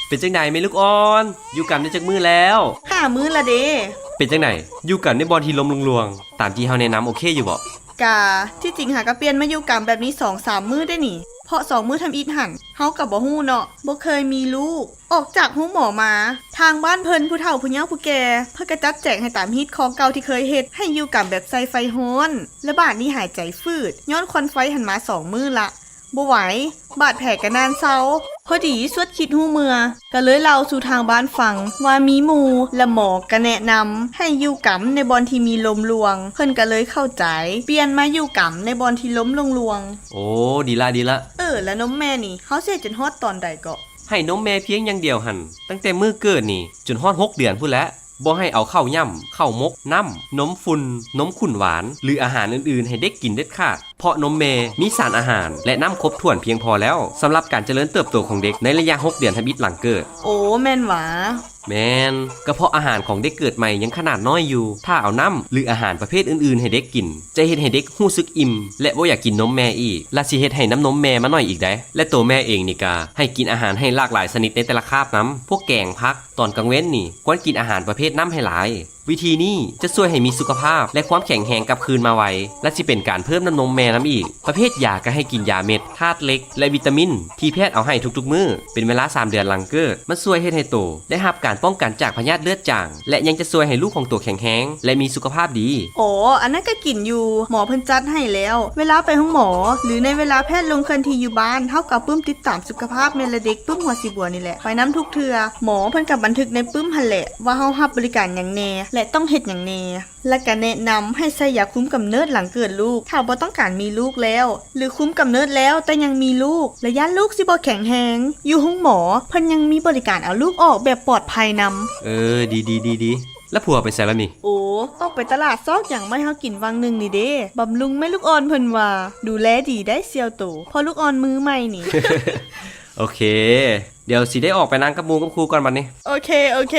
ເປັນຈັ່ງໃດແມ່ລູກອ່ອນ ຢູ່ກຳໄດ້ຈັກມື້ແລ້ວ? ຫ້າມື້ລະເດ. ເປັນຈັ່ງໃດ ຢູ່ກຳໃນບ່ອນທີ່ລົມຫຼວງໆ ຕາມທີ່ເຮົາແນະນຳໂອເຄຢູ່ບໍ່? ກະ ທີ່ຈິງຫາກະປ່ຽນມາຢູ່ກຳແບບນີ້ສອງສາມມື້ເດ້ນີ້ ເພາະສອງມື້ທຳອິດຫັ້ນ ເຮົາກະບໍ່ຮູ້ເນາະ ບໍ່ເຄີຍມີລູກ. ອອກຈາກໂຮງໝໍມາ ທາງບ້ານເພິ່ນຜູ້ເຖົ້າຜູ້ເຍົາຜູ້ແກ່ ເພິ່ນກະຈັດແຈງໃຫ້ຕາມຮີດຄອງເກົ່າທີ່ເຄີຍເຮັດ ໃຫ້ຢູ່ກຳແບບໃສ່ໄຟຮ້ອນ ແລະບາດນີ້ຫາຍໃຈຝືດ ຍ້ອນຄວັນໄຟຫັ້ນມາສອງມື້ລະ ບໍ່ໄຫວ ບາດແຜກະນານເຊົາ. ພໍດີຊວດຄິດຮູ້ເມືອ ກະເລີຍເລົ່າສູ່ທາງບ້ານຟັງວ່າມີໝູ່ ແລະໝໍກະແນະນຳໃຫ້ຢູ່ກຳໃນບ່ອນທີ່ມີລົມຫຼວງ ເພິ່ນກະເລີຍເຂົ້າໃຈ ປ່ຽນມາຢູ່ກຳໃນບ່ອນທີ່ລົມຫຼວງໆ. ໂອ້ ດີລະ ດີລະ. ເອີ ແລະນົມແມ່ນີ້ ເຮົາຊິໃຫ້ຈົນຮອດຕອນໃດເກາະ? ໃຫ້ນົມແມ່ພຽງຢ່າງດຽວຫັ້ນ ຕັ້ງແຕ່ມື້ເກີດນີ້ຈົນຮອດຫົກເດືອນພຸ້ນແຫຼະ. ບໍ່ໃຫ້ເອົາເຂົ້າຫຍ້ຳ, ເຂົ້າໝົກ, ນ້ຳ, ນົມຝຸ່ນ, ນົມຂຸ້ນຫວານ ຫຼື ອາຫານອື່ນໆໃຫ້ເດັກກິນເດັດຂາດ ເພາະນົມແມ່ມີສານອາຫານ ແລະ ນ້ຳຄົບຖ້ວນພຽງພໍແລ້ວ ສຳລັບການຈະເລີນເຕີບໂຕຂອງເດັກໃນໄລຍະຫົກເດືອນທຳອິດຫຼັງເກີດ. ໂອ ແມ່ນຫວາ? ແມ່ນ, ກະເພາະອາຫານຂອງເດັກເກີດໃໝ່ຍັງຂະໜາດນ້ອຍຢູ່. ຖ້າເອົານ້ຳ ຫຼື ອາຫານປະເພດອື່ນໆໃຫ້ເດັກກິນ ຈະເຮັດໃຫ້ເດັກຮູ້ສຶກອີ່ມ ແລະ ບໍ່ຢາກກິນນົມແມ່ອີກ ແລະ ຊິເຮັດໃຫ້ນ້ຳນົມແມ່ມາໜ້ອຍອີກໃດ໋. ແລະ ໂຕແມ່ເອງນີ້ກະໃຫ້ກິນອາຫານໃຫ້ຫຼາກຫຼາຍຊະນິດໃນແຕ່ລະຄາບນຳ. ພວກແກງ, ຜັກ, ຕອນກາງເວັນນີ້ຄວນກິນອາຫານປະເພດນ້ຳໃຫ້ຫຼາຍ. ວິທີນີ້ຈະຊ່ວຍໃຫ້ມີສຸຂະພາບ ແລະ ຄວາມແຂງແຮງກັບຄືນມາໄວ ແລະ ຊິເປັນການເພີ່ມນ້ຳນົມແມ່ນຳອີກ. ປະເພດຢາກະໃຫ້ກິນຢາເມັດ, ທາດເຫຼັກ ແລະ ວິຕາມິນ ທີ່ແພດເອົາໃຫ້ທຸກໆມື້ ເປັນເວລາສາມເດືອນຫຼັງເກີດ. ມັນຊ່ວຍເຮັດໃຫ້ໂຕໄດ້ຮັບການປ້ອງກັນຈາກພະຍາດເລືອດຈາງ ແລະ ຍັງຈະຊ່ວຍໃຫ້ລູກຂອງໂຕແຂງແຮງ ແລະ ມີສຸຂະພາບດີ. ໂອ ອັນນັ້ນກະກິນຢູ່ ໝໍເພິ່ນຈັດໃຫ້ແລ້ວ. ເວລາໄປໂຮງໝໍ ຫຼື ໃນເວລາແພດລົງເຄື່ອນທີ່ຢູ່ບ້ານ ເຮົາກະປຶ້ມຕິດຕາມສຸຂະພາບແມ່ ແລະ ເດັກປຶ້ມຫົວສີບົວນີ້ແຫຼະ ໄປນຳທຸກເທື່ອ. ໝໍເພິ່ນກະບັນທຶກໃນປຶ້ມຫັ້ນແຫຼະ ວ່າເຮົາຮັບບໍລິການຫຍັງແນ່ ແລະ ຕ້ອງເຮັດຫຍັງແນ່. ແລະກະແນະນຳໃຫ້ໃສ່ຢາຄຸມກຳເນີດຫຼັງເກີດລູກ ຖ້າບໍ່ຕ້ອງການມີລູກແລ້ວ ຫຼື ຄຸມກຳເນີດແລ້ວແຕ່ຍັງມີລູກ ແລະ ຢ້ານລູກຊິບໍ່ແຂງແຮງ. ຢູ່ໂຮງໝໍເພິ່ນຍັງມີບໍລິການເອົາລູກອອກແບບປອດໄພນຳ. ເອີ ດີໆໆໆ. ແລ້ວຜົວໄປໃສລະນີ້? ໂອ ອອກໄປຕະຫຼາດຊອກຫຍັງມາໃຫ້ເຮົາກິນຫວ່າງໜຶ່ງນີ້ເດ້. ບຳລຸງແມ່ລູກອ່ອນເພິ່ນວ່າ ດູແລດີໄດ໋ສ່ຽວໂຕ ເພາະລູກອ່ອນມືໃໝ່ນີ້. ໂອເຄ ດຽວຊິໄດ້ອອກໄປນັ່ງກັບໝູ່ກັບຄູ່ກ່ອນບັດນີ້. ໂອເຄ ໂອເຄ.